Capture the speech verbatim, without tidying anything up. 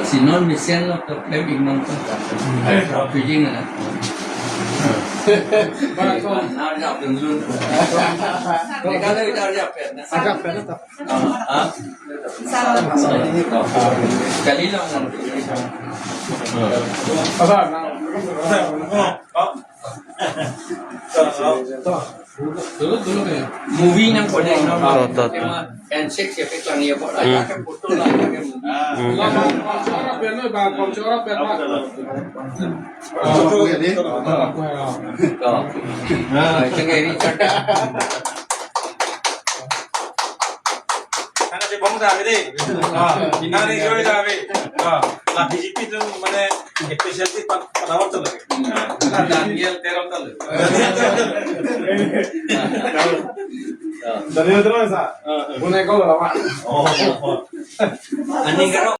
Si non mesen lo to klem ik non to. Ai, rap pijing na. Ba ko. Na rap dun dun. Ni kan kita rap pen na. Agak pen to. Ah, ah. Kali lo. Apa? Movie nang konek nang. To, to, to. Tema handshake siapa yang ia buat aja ke foto lah aja ke movie. Hmm. Bang, bang, bang, bang. To. Nah, itu kayak Richard. Nang ate bong ta ave de. Ah, nang ate joy ta ave. Ah, la B J P tu mane specialty pa, padawat tu lagi. Ah, Daniel Teron ta lagi. Daniel Teron sa. Ah, ah. Pune ko lama. Oh, oh, oh. Ani karo.